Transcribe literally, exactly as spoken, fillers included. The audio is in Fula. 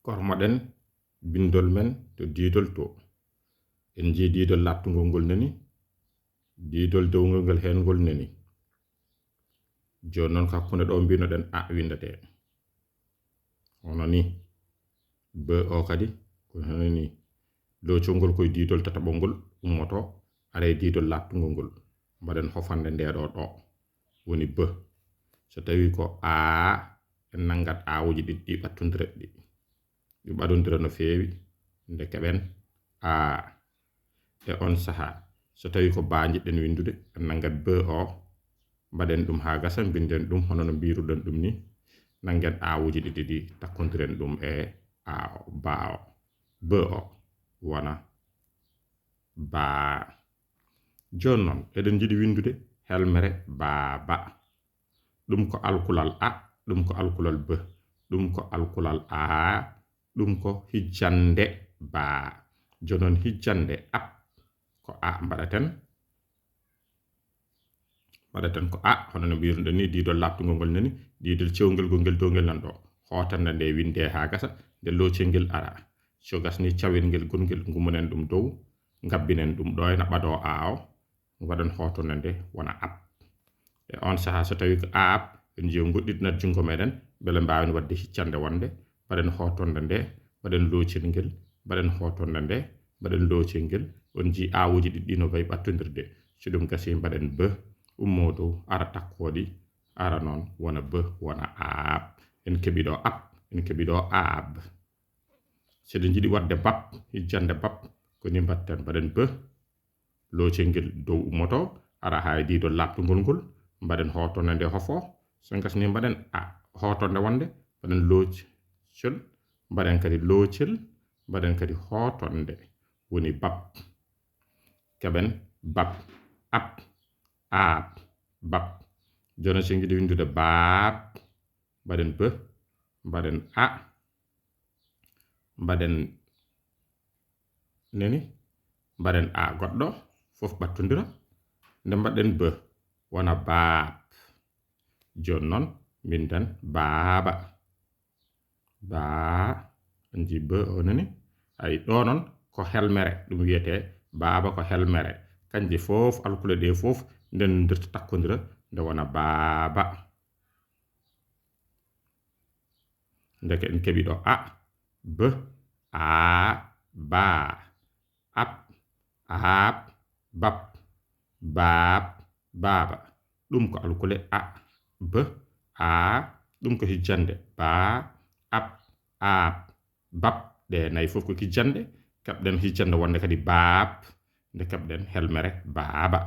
Kormoɗen bindol men to diidol to. En njii diidol laaɓtungol ngol nani, diidol dewngol ngol heen ngol nani. Jooni noon, ko hakkunde ɗo mbinoɗen a winndetee. Hono ni, be o kadi, ko hono ni. Loocol ngol koye diidol tataɓol ngol ummoto, ara e diidol laaɓtungol ngol. Mbaɗen hofande nde ɗo ɗo. Woni be. So tawi ko a, en nanngat awuji ɗiɗi ɗi ɓattondire ɗi. Ɗi ɓattondira no feewi, nde keɓen a. E on sahaa, so tawi ko ba njiɗɗen winndude, en nanngat be o, mbaɗen ɗum haa gasa, mbinden ɗum hono no mbiruɗen ɗum ni. Nanngen awuji ɗiɗi ɗi, takkondiren ɗum e a o, ba o. Be o, wona ba. Jooni noon, eɗen njiɗi winndude helmere baaba. Ɗum ko alkulal a, ɗum ko alkulal be, ɗum ko alkulal a, ɗum ko hijjande ba. Jooni noon, hijjande ab, ko a mbaɗaten. Mbaɗaten ko a, hono no mbiruɗen ni, diidol laaɓtungol ngol nani, diidol cewngel gongel downgel nan ɗo. Hootande nde winde haa gasa, nde loocel ngel ara. So gasni cawel ngel gongel, ngumunen ɗum dow, ngabbinen ɗum ɗo ena ɓado a o, mbaɗen hootande nde wona ab. E on sahaa, so tawi ko ab, en njiyo goɗɗiɗinat junngo meɗen, mbele mbaawen waɗde hiccande wonde, mbaɗen hootande nde, mbaɗen loocel ngel, mbaɗen hootande nde, mbaɗen loocel ngel, on njii awuji ɗiɗi no mbayi ɓattondirde. So ɗum gasi, mbaɗen be, ummoo dow, ara takkooɗi, ara noon, wona be, wona ab. En keɓi ɗo ab, en keɓi ɗo ab. So ɗen njiɗi waɗde bab, hijjande bab, ko ni mbaɗten, mbaɗen be, loocel ngel dow ummoto, ara haa e diidol laaɓtungol ngol, mbaɗen hootande nde hofo, so gasni mbaɗen a, hootande wonde, mbaɗen loocel, mbaɗen kadi loocel, mbaɗen kadi hootande, woni bab. Keɓen bab, ab, ab, bab. Jooni so njiɗi winndude baab, mbaɗen be, mbaɗen a, mbaɗen nani, mbaɗen a goɗɗo, fof ɓattondira. Nde mbaɗen be, wona baab. Jooni noon, mbinden baaba. Baa, en njii be o nani. Ay, ɗo noon ko helmere, ɗum wiyetee baaba ko helmere. Kanje fof, alkule ɗe fof, ndenndirta takkondira, nde wona baaba. Ndeke en keɓi ɗo a, be, a, ba, ab, ab, bab, baab, baaba. Ɗum ko alkule a, be, a, ɗum ko hijjande ba, ab, ab, bab. Ɗe nayi fof ko hijjande, keɓɗen hijjande wonde kadi baab, nde keɓɗen helmere baaba.